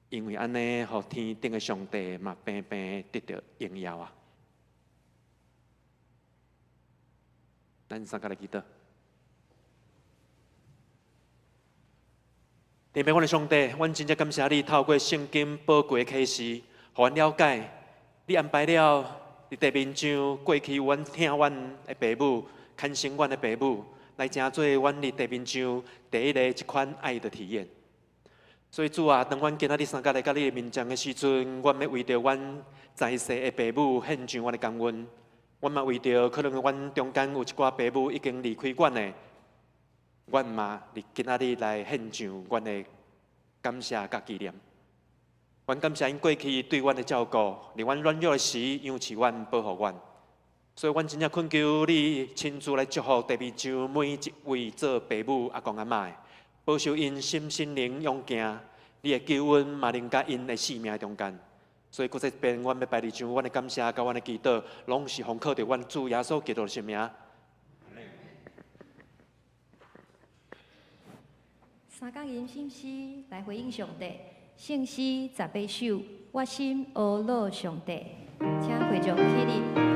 因為按呢，予天頂的上帝嘛平平得著榮耀啊！咱三個來祈禱。天父，阮的上帝，阮真正感謝你透過聖經寶貴的啟示，予阮了解你安排了佇地面上過去，阮疼阮的爸母，牽生阮的爸母，來成做阮佇地面上第一个這款愛的體驗。所以主啊，當阮今仔日三個來到你的面前的時陣，阮欲為著阮在世的爸母獻上阮的感恩。阮嘛為著可能阮中間有一寡爸母已經離開阮的，阮嘛佇今仔日來獻上阮的感謝佮紀念。阮感謝𪜶過去對阮的照顧，佇阮軟弱的時養飼阮、保護阮。所以，阮真正懇求你親自來祝福地面上每一位做爸母、阿公阿嬤的，保守𪜶身心靈勇健，你的救恩嘛臨到𪜶的性命中間。所以，閣再遍，阮欲排列將阮的感謝佮阮的祈禱，攏是奉靠著阮主耶穌基督的聖名。三工吟聖詩來回應上帝，聖詩18首，我心呵咾上帝，請會眾起立。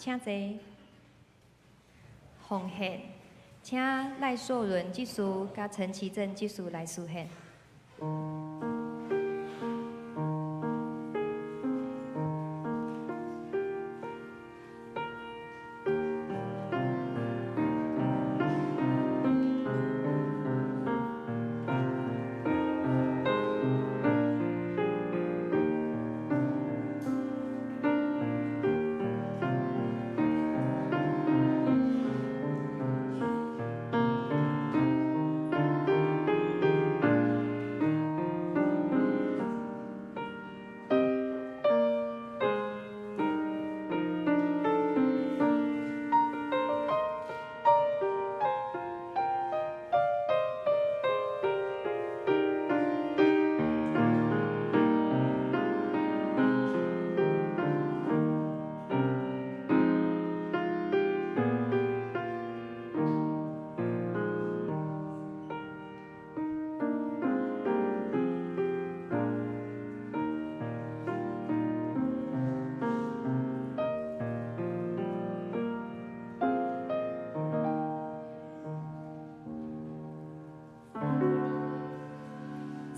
請坐。奉獻，請賴碩倫執事佮陳其正執事來司獻。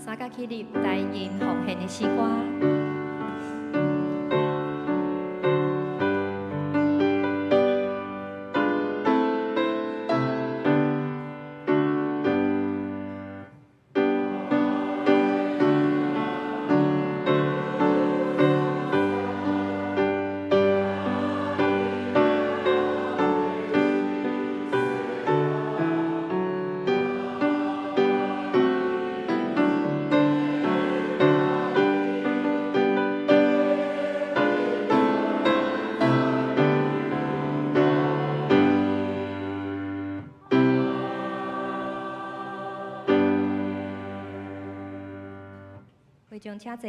三甲起立來吟奉獻的詩歌。會眾請坐。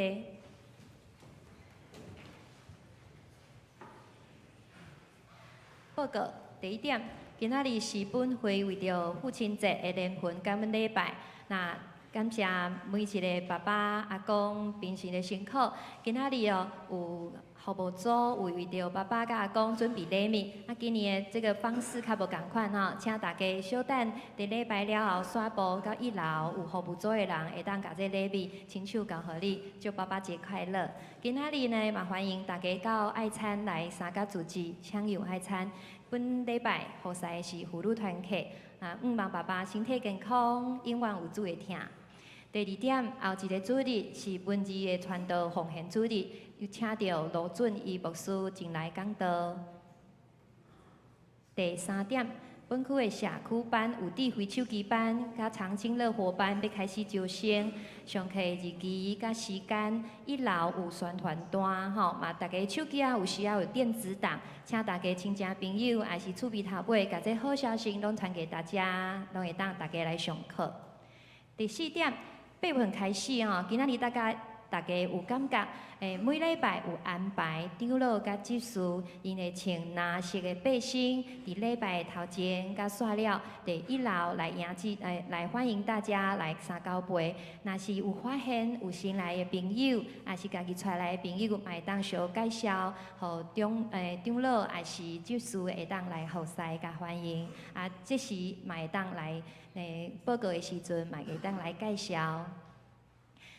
報告第一點，今仔日是本會為著父親節的聯群感恩禮拜。那感謝每一个爸爸、阿公平時的辛苦。今仔日哦，有服務組有為著爸爸佮阿公準備禮物。啊，今年的這個方式較無仝款吼，請大家小等佇禮拜了後，徙步到一樓有服務組的人會當共這禮物親手交予你，祝爸爸節快樂。今仔日呢，嘛歡迎大家到愛餐來三甲組織享用愛餐。本禮拜服侍的是婦女團契，啊，向望爸爸身體健康，永遠有主的疼。第二點，後一個主日是文字的傳道奉獻主日，有請著羅準伊牧師前來講道。第三點，本區的社區班有智慧手機班、佮長青樂活班欲開始招生，上課日期佮時間，一樓有宣傳單吼，嘛大家手機仔有時仔有電子檔，請大家親戚朋友，抑是厝邊頭尾，共這好消息攏傳給大家，攏會當大家來上課。第四點，8月份開始吼，今仔日大家有感覺，每禮拜有安排長老佮執事，𪜶會穿藍色的背心，佇禮拜的頭前佮煞了，佇一樓來迎接，來歡迎大家來三交杯。若是有發現有新來的朋友，抑是家己帶來的朋友，嘛會當相介紹，予長老抑是執事會當來服侍佮歡迎。啊，這時嘛會當來，報告的時陣嘛會當來介紹。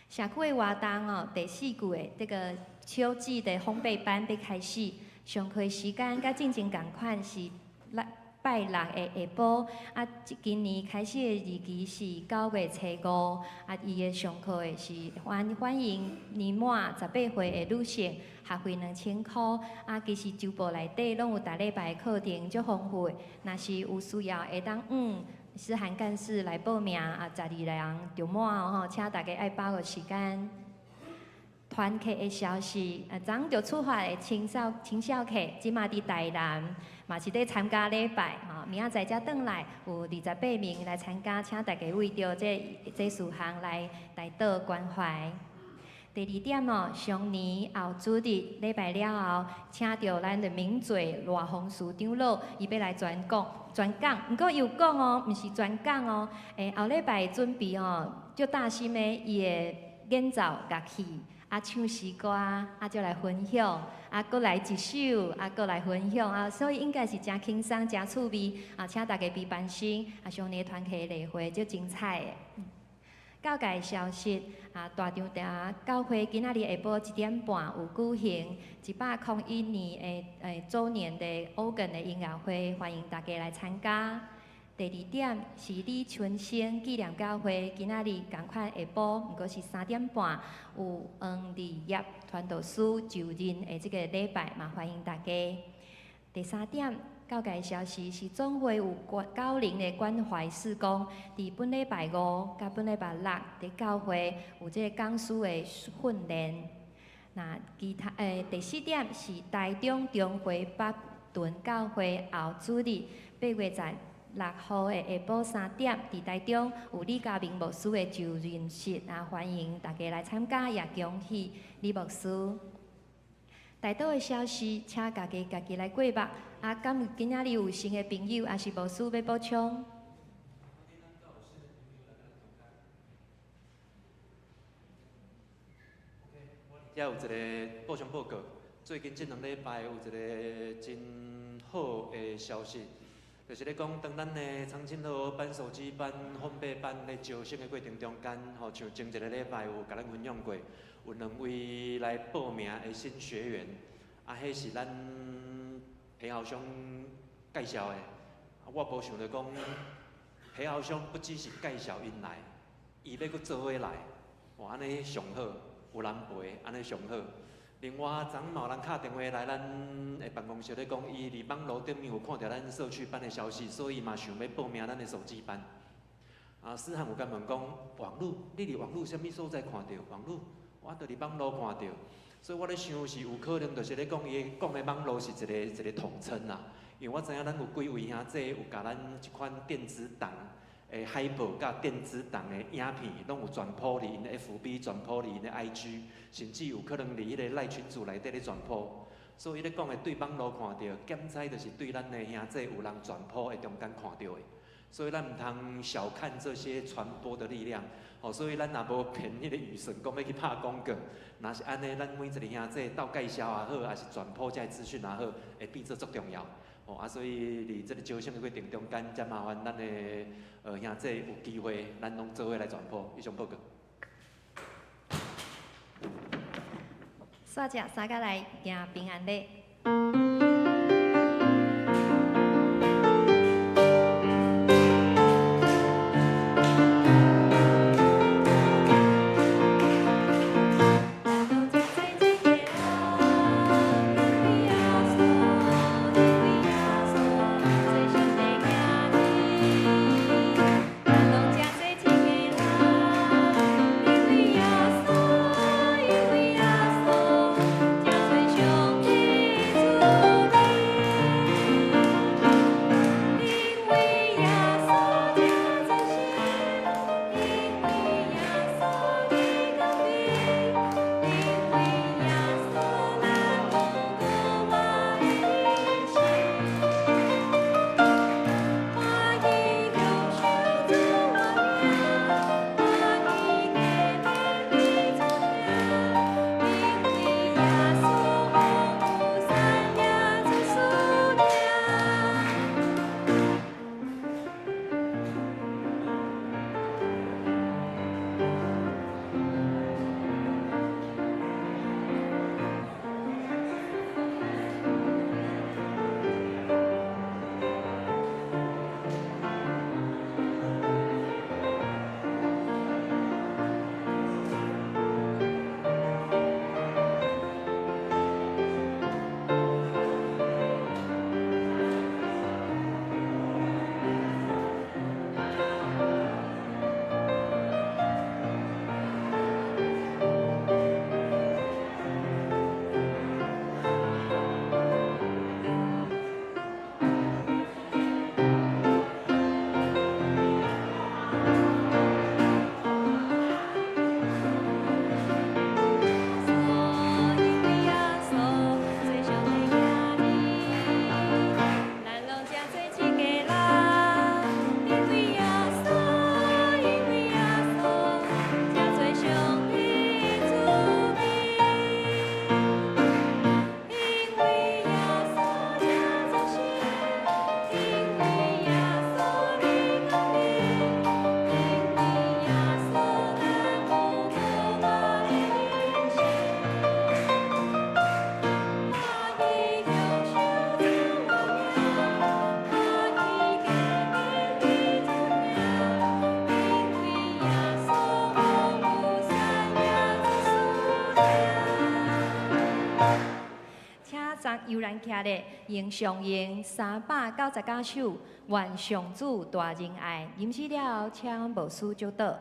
社區的活動哦，第四季的這個秋季的烘焙班欲開始，上課時間佮進前仝款是拜六的下晡，啊，今年開始的日期是9月初5，啊，伊的上課的是歡迎年滿18歲的女性，學費2000箍，啊，其實週報內底攏有逐禮拜的課程，足豐富的，若是有需要會當思涵幹事來報名啊，12人就滿哦吼，請大家愛把握時間。團契的消息，啊，昨昏就出發的青少客，這馬佇台南，嘛是咧參加禮拜吼，明仔載才轉來，有28名來參加，請大家為著這事項來代禱關懷。第二點哦，上年後主日禮拜了後，請著咱的名嘴賴宏樹長老，伊欲來專講專講，毋過伊有講哦，毋是專講哦。後禮拜準備哦，足大心的，伊會演奏樂器，啊唱詩歌，啊就來分享，啊閣來一首，啊閣來分享啊，所以應該是誠輕鬆、誠趣味啊，請大家備班心啊，上年團契例會足精彩的。教界消息啊，大長埕教會今仔日下晡1點半有舉行101年的週年的歐根的音樂會，歡迎大家來參加。第二點是李春生紀念教會今仔日仝款下晡，毋過是3點半有黃立業傳道師就任的這個禮拜，嘛歡迎大家。第三點，教界消息是總會有關高齡的關懷事工，佇本禮拜五佮本禮拜六，佇教會有這個講師的訓練。那其他第四點是台中中會北屯教會後主日8月16號的下晡3點，佇台中有李家明牧師的就任式，啊歡迎大家來參加，也恭喜李牧師。代禱的消息，請大家家己來過目。啊，敢有今仔日有新的朋友，抑是牧師欲補充？遮有一個補充報告。最近這2禮拜有一個真好的消息，就是咧講，當咱的長青樂班、手機班、烘焙班咧招生的過程中間，吼，像前一個禮拜有共咱分享過，有兩位來報名的新學員，啊，彼是咱裴豪兄介紹的。啊，我無想著講，裴豪兄不只是介紹𪜶來，伊欲閣做伙來，哇，按呢上好，有人陪，按呢上好。另外，昨昏嘛有人敲電話來咱的辦公室咧講，伊佇網路頂面有看著咱社區班的消息，所以嘛想欲報名咱的手機班。啊，思涵有共問講，網路，你佇網路啥物所在看著？網路，我就佇網路看著，所以我咧想是有可能，就是咧講伊講的網路是一個一個統稱啦。因為我知影咱有幾位兄弟有共咱這款電子檔的海報佮電子檔的影片，攏有傳播佇𪜶的 FB，傳播佇𪜶的 IG，甚至有可能佇彼個賴群組內底咧傳播。所以伊咧講的對網路看著，檢知就是對咱的兄弟有人傳播的中間看著的。所以咱毋通小看這些傳播的力量。吼，所以咱若無憑彼個預算，講欲去拍廣告，若是按呢，咱每一个兄弟鬥介紹也好，抑是傳播這个資訊也好，會變做足重要。吼啊，所以佇這个招生的過程中間，才麻煩咱的兄弟有機會，咱攏做伙來傳播。以上報告。煞食三甲來行平安禮。悠然徛咧，用上用399首，願上主大仁愛，吟詩了後，請牧師祝禱。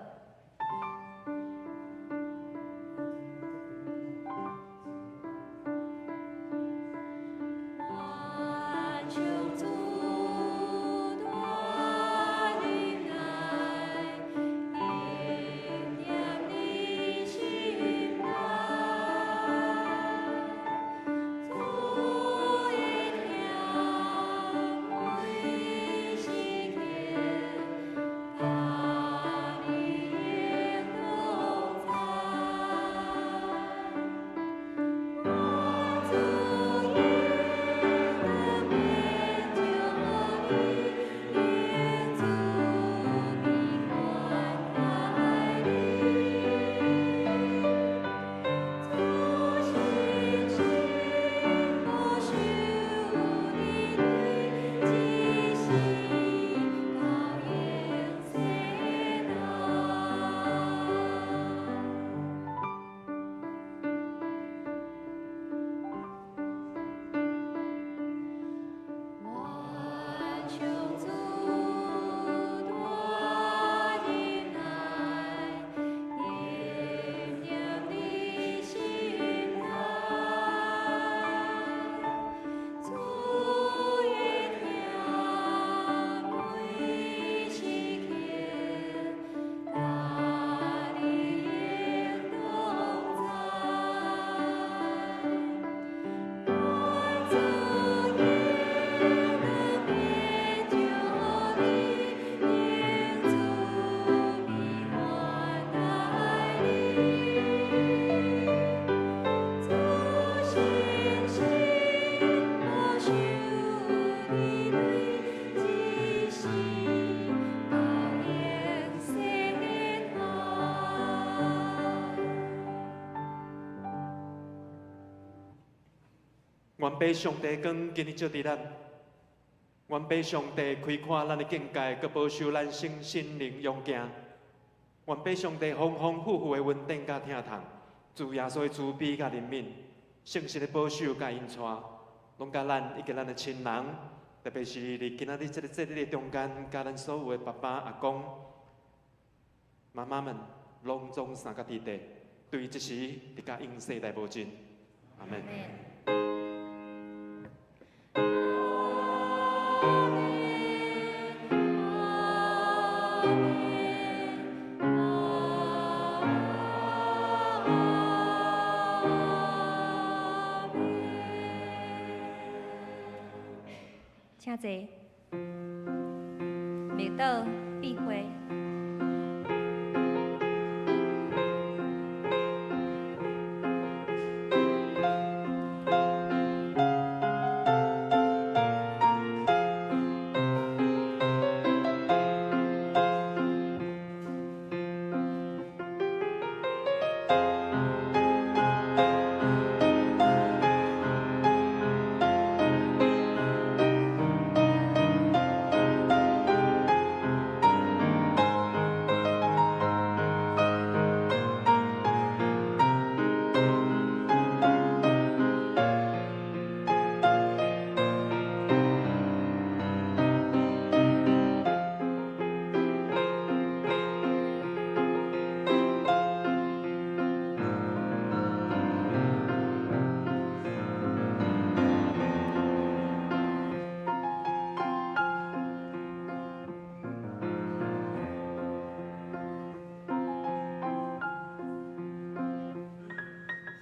願父上帝光今日照佇咱，願父上帝開闊咱的境界，閣保守咱身心靈勇健。願父上帝豐豐富富的恩典佮疼痛，主耶穌的慈悲佮憐憫，聖神的保守佮引帶，攏佮咱以及咱的親人，特別是佇今仔日這个節日的中間，佮咱所有的爸爸、阿公、媽媽們，攏總相佮佇地，對這時直到永世代無盡。阿門。請坐。默禱、閉會。